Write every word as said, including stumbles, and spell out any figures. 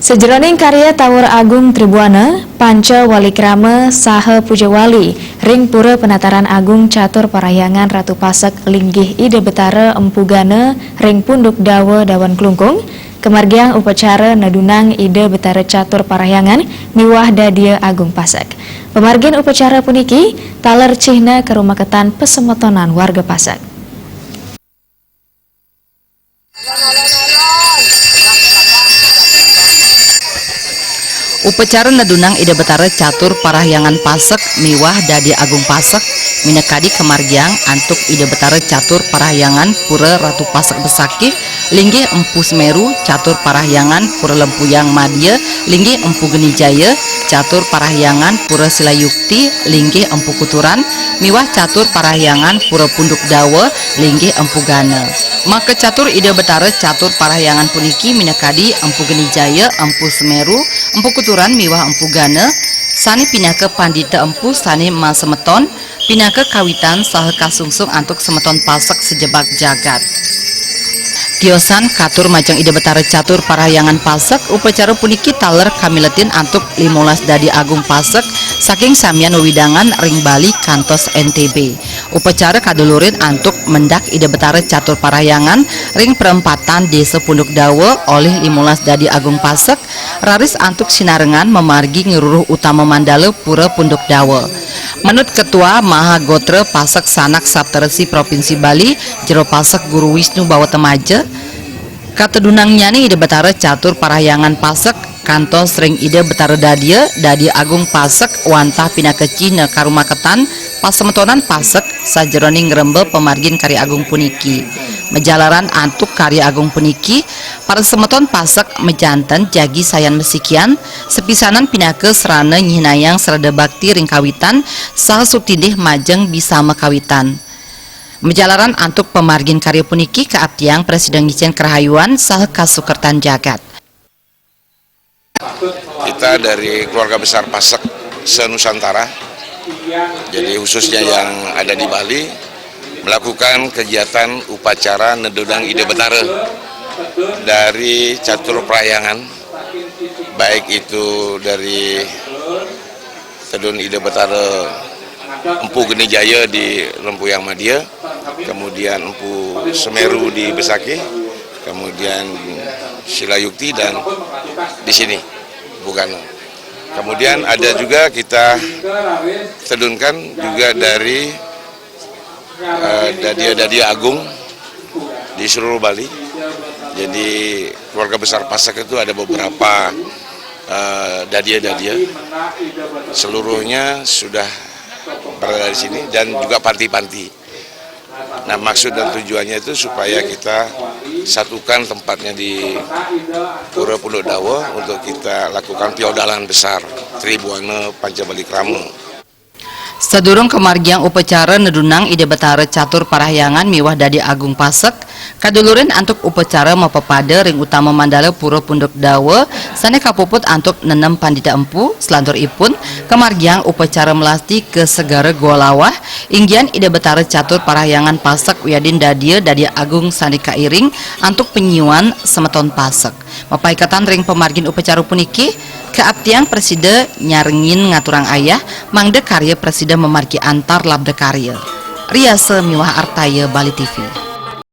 Sajeroning karya Tawur Agung Tribuana, Panca Walikrama saha Puja Wali ring Pura Penataran Agung Catur Parahyangan Ratu Pasek linggih Ida Betara Empu Gana ring Punduk Dawa Dawan Klungkung, kamargiang upacara nedunang Ida Betara Catur Parahyangan miwah Dadia Agung Pasek. Pamargin upacara puniki taler cihna karumaketan pasemetonan warga Pasek. Upacara nedunang Ida Betara Catur Parahyangan Pasek miwah Dadi Agung Pasek minakadi kamargiang antuk Ida Betara Catur Parahyangan Pura Ratu Pasek Besakih, linggih Empu Semeru Catur Parahyangan Pura Lempuyang Madia, linggih Empu Geni Jaya Catur Parahyangan Pura Silayukti, linggih Empu Kuturan, miwah Catur Parahyangan Pura Punduk Dawa, linggih Empu Gana. Maka catur Ida Betara Catur Parahyangan puniki minakadi Empu Geni Jaya, Empu Semeru, Empu Kuturan miwah Empu Gana, sane pinaka pandita empu sane masemeton, pinaka kawitan saha kasungsung antuk semeton Pasek sajebag jagat. Tiosan katur majeng Ida Betara Catur Parahyangan Pasek, upacara puniki taler kamiletin antuk limolas Dadi Agung Pasek saking samian wewidangan ring Bali kantos N T B. Upacara kadulurin antuk mendak Ida Betara Catur Parahyangan ring perempatan Desa Punduk Dawa olih limolas Dadi Agung Pasek, raris antuk sinarengan mamargi ngruruh utama mandala Pura Punduk Dawa. Manut Ketua Mahagotra Pasek Sanak Saptarsi Provinsi Bali, Jero Pasek Guru Wisnu Bawatemaja, katedunangnyane Ida Betara Catur Parahyangan Pasek kantos ring Ida Betara Dadia, Dadi Agung Pasek wantah pinaka cihna karumaketan pasemetonan Pasek sajeroning ngremba pamargin karya agung puniki. Majalaran antuk karya agung puniki, para semeton Pasek majanten jagi sayan masikian, sapisanan pinaka sarana nyihnayang srada bakti ring kawitan saha sutindih majeng bisama kawitan. Majalaran antuk pamargin karya puniki kaaptiang prasida ngicen karahayuan saha kasukertan jagat. Kita dari keluarga besar Pasek se-Nusantara, jadi khususnya yang ada di Bali, melakukan kegiatan upacara nedunang Ida Betara dari catur parahyangan, baik itu dari tedun Ida Betara Empu Geni Jaya di Lempuyang Madia, kemudian Empu Semeru di Besakih, kemudian Silayukti dan di sini, Empu Gana. Kemudian ada juga kita tedunkan juga dari eh, Dadia-Dadia Agung di seluruh Bali. Jadi keluarga besar Pasek itu ada beberapa eh, Dadia-Dadia. Seluruhnya sudah berada di sini dan juga panti-panti. Nah, maksud dan tujuannya itu supaya kita satukan tempatnya di Pura Punduk Dawa untuk kita lakukan piodalan besar Tribuana Pancabalikrama. Sadurung kamargiang upacara nedunang Ida Betara Catur Parahyangan miwah Dadi Agung Pasek, kadulurin antuk upacara mapapada ring utama mandala Pura Punduk Dawa sane kapuput antuk nenem pandita empu, selanturipun kamargiang upacara melasti ka Segara Goa Lawah, inggian Ida Betara Catur Parahyangan Pasek wiadin Dadia Dadi Agung sane kairing antuk panyiuan semeton Pasek. Mapaiketan ring pamargin upacara puniki, kaaptiang prasida nyarengin ngaturang ayah, mangda karya prasida mamargi antar labda karya. Riasa miwah Artaya Bali T V.